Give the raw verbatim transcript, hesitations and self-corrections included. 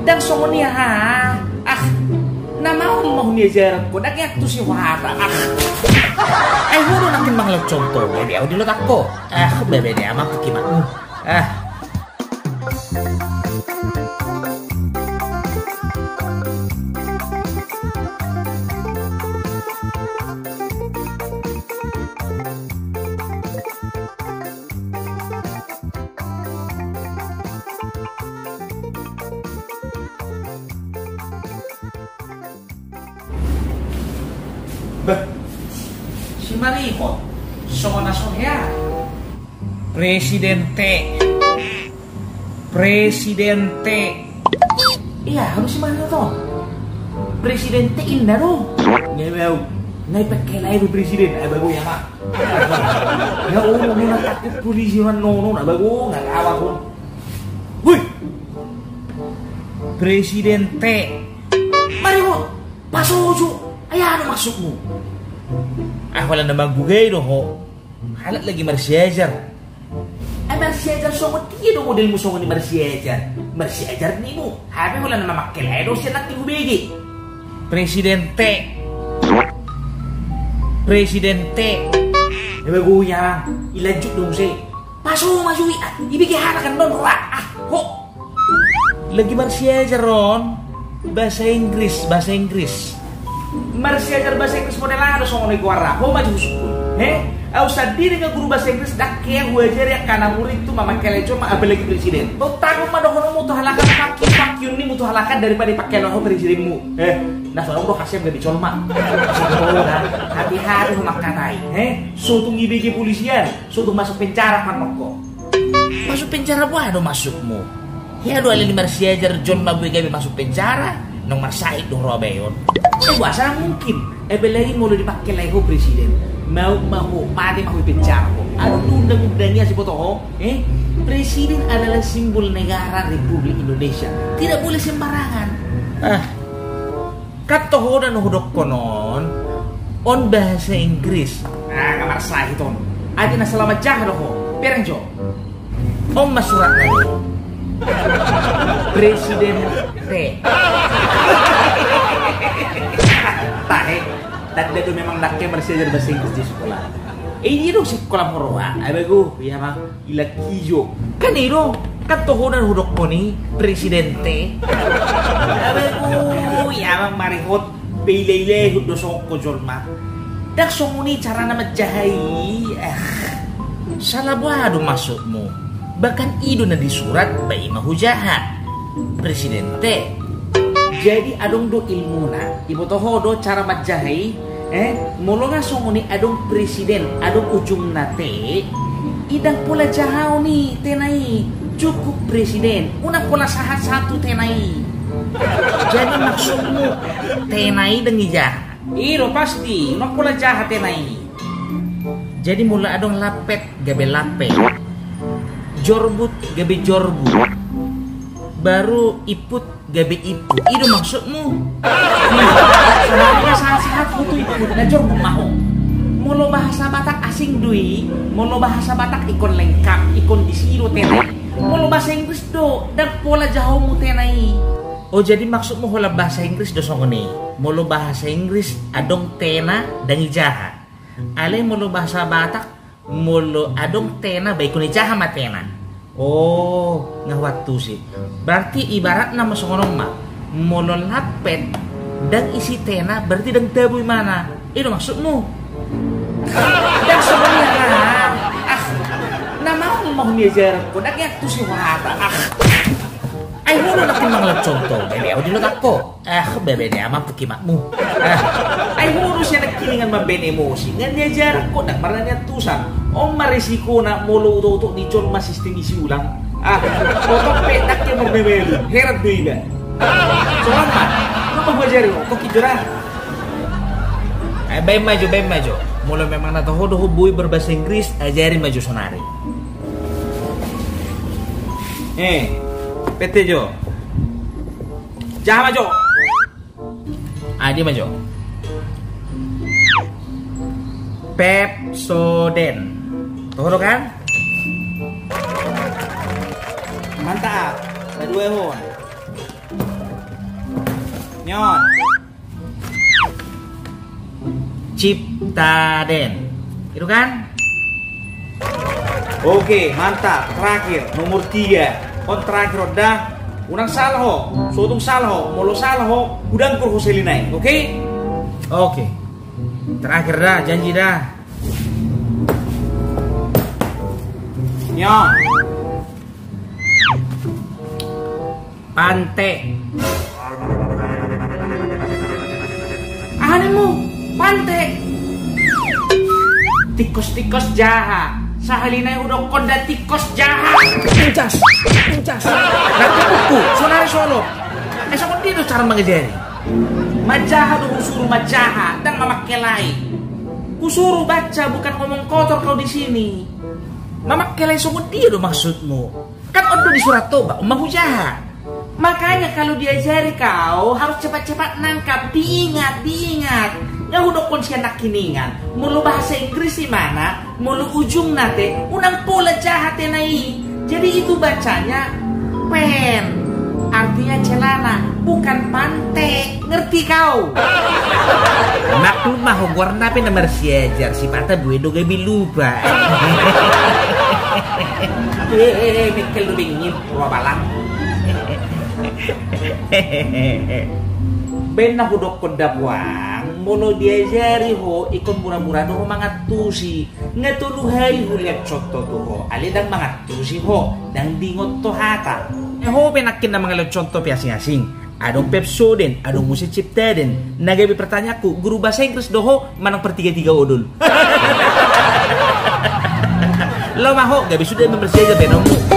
Ndang songon i aha. Ah, na maol ma ho niajaran ho, ndang i antusi ho hata. Ah. Ai ho do nangkin mangalehon contoh, bebe ahu di lotak ho. Ah, bebe ni amang pukimang. Ah. Bah, si Marihot, songon na so hea. Presidente. Presidente. Ia, hamu si Marihot on. Presidente inna do. Nge mau. Ngai pakke lai do presiden, ai bago ia ma. Ya Allah, memang takut polisi manono, na bago, nggak kawan pun. Woi! Presidente. Marihot, pasojo. Ai aha do maksudmu? Ah, holan na manggugai do ho. Halak lagi marsiajar. Ai marsiajar songon dia do modelmu songon i marsiajar. Marsiajar nimu. Hape holan na mangkelai do sian nanti hubege. Presidente. Presidente. Eme go ia, ilanjut do muse. Paso ma jo i, ah, ibege hata kan non roa. Ah, ho. Lagi marsiajar on. Bahasa Inggris, bahasa Inggris. Marsiajar bahasa Inggris model aha do songon i goarna? Ho ma jo husungkun. He? Au sandiri nga guru bahasa Inggris, ndang hea huajari angka na muridhu mamangkelai jolma, apalagi presiden. Tongtong ma dohononmu tu halak an, pangkiun-pangkiun nimu tu halak an daripada ipangkelai ho presidenmu. Eh, na so adong do hasiam gabe jolma. Hati-hati ho mangkatai, eh? So tung ibege polisian, so tung masuk penjara ho annon ho. Masuk penjara boha do maksudmu? Hea do alani marsiajar jolma boi gabe masuk penjara, nang marsahit do roa bae on. Eh, boasa mungkin? Apalagi molo dipangkelai ho presiden. Mau ma ho, mate ma ho, penjara ho. Adong do undang-undangnya siboto ho. Eh, presiden adalah simbol negara Republik Indonesia. Tidak boleh sembarangan. Ah. Kan toho na hudokkon on, on bahasa Inggris. Ah, nga marsahit on. Ate na selamat jaha do ho. Bereng jo. On ma suratna do. Presidente. Tahe. Tanda do memang ndang hea marsiajar bahasa Inggris di sekolah. Eh, dia dong sekolah moroa. Ai bago, ia ma. Ilak ijo. Kan i do, kan toho na hudokkon i, presidente. Abe, ui, amang Marihot, pe ila-ila ihut do songko jolma. Ndang songon i carana manjaha i, eh. Sala boha do maksudmu? Bahkan i do na di surat, ba i ma hujaha. Presidente. Jadi adong do ilmuna, iboto ho do cara manjaha i, eh, molo nga songon i adong presiden, adong ujungna te, i ndang pola jahaon i tena i, cukup presiden, unang pola sahat-sahat tu tena i. Jadi maksudmu tena i ndang ijaha? I do pasti, unang pola jaha tena i. Jadi molo adong lapet gabe lapet, jorbut gabe jorbut, baru iput gabe iput, i do maksudmu? Sahat-sahat ho tu iput, na jorbut ma ho. Molo bahasa Batak asing do i, molo bahasa Batak ingkon lengkap, ingkon disi do tena i. Molo bahasa Inggris do, ndang pola jahaonmu tena i. Oh, jadi maksudmu holan bahasa Inggris do songon i. Molo bahasa Inggris adong tena ndang ijaha. Alai molo bahasa Batak, molo adong tena, ba ingkon ijaha ma tena. Oh, nga huantusi. Berarti ibaratna ma songon on ma. Molo lapet ndang isi tena, berarti ndang tabo imana. I do maksudmu? Ndang songon i aha. Ah, na maol ma ho niajaran ho, ndang i antusi ho hata. Ah. Ai ho do nangkin mangalehon contoh, bebe ahu di lotak ho. Ah, bebe ni amang pukimangmu. Ah, ai ho do sian nangkiningan mambaen emosi. Nga niajaran ho ndang marnaniantusan. On ma resikona molo utok-utok di jolma sistem isi ulang. Ah, otak pe ndang hea marmemelu. Heran do iba. Songon ma. Nunga huajari ho, tongkin jo da. Eh, baen ma jo, baen ma jo. Molo memang na toho do ho boi berbahasa Inggris, ajari ma jo sonari. Eh, pete jo. Jaha ma jo. Ah, dia ma jo. Pepsodent. Toho do kan? Mantap. Paduahon. Nyon. Ciptaden. Itu kan? Oke, mantap. Terakhir, nomor tiga. On terakhir on da. Unang salah ho. So tung salah ho. Molo salah ho, hudangkor ho sahali nai. Oke? Oke. Terakhir da, janji da. Nyon. Pante. Aha ninmu? Pante. Tikkos-tikkos jaha. Sahali nai hudokkon da tikkos jaha. Puncas. Puncas. Nanti buku. Sonari solo. Eh, songon dia do cara mangajari. Manjaha do husuru manjaha, ndang mamangkelai. Husuru baca, bukan ngomong kotor kau di sini. Mamangkelai songon dia do maksudmu? Kan on do di surat toba, on ma hujaha. Makanya kalau diajari kau harus cepat-cepat nangkap, diingat, diingat. Nga hudokkon sian nangkiningan, molo bahasa Inggris imana, molo ujungna te, unang pola jaha tena i. Jadi itu bacanya pen. Artinya celana, bukan pante. Ngerti kau? Maklum ma ho, goarna pe na marsiajar, sipata bue do gabe lupa. Eh, eh, eh, mekkel do bengin, roa balang. Baen na hudokkon dapoang, molo diajari ho, ingkon mura-mura do ho mangantusi. Nga tolu hali hulean contoh tu ho, alai ndang mangantusi ho, ndang diingot ho hata. Eh, ho pe nangkin na mangalean contoh pe asing-asing. Adong Pepsodent, adong muse Ciptaden. Na gabe pertanyaanku, guru bahasa Inggris do ho manang pertiga-tiga odol? Lo ma ho, gabe sude membersiaga benongmu.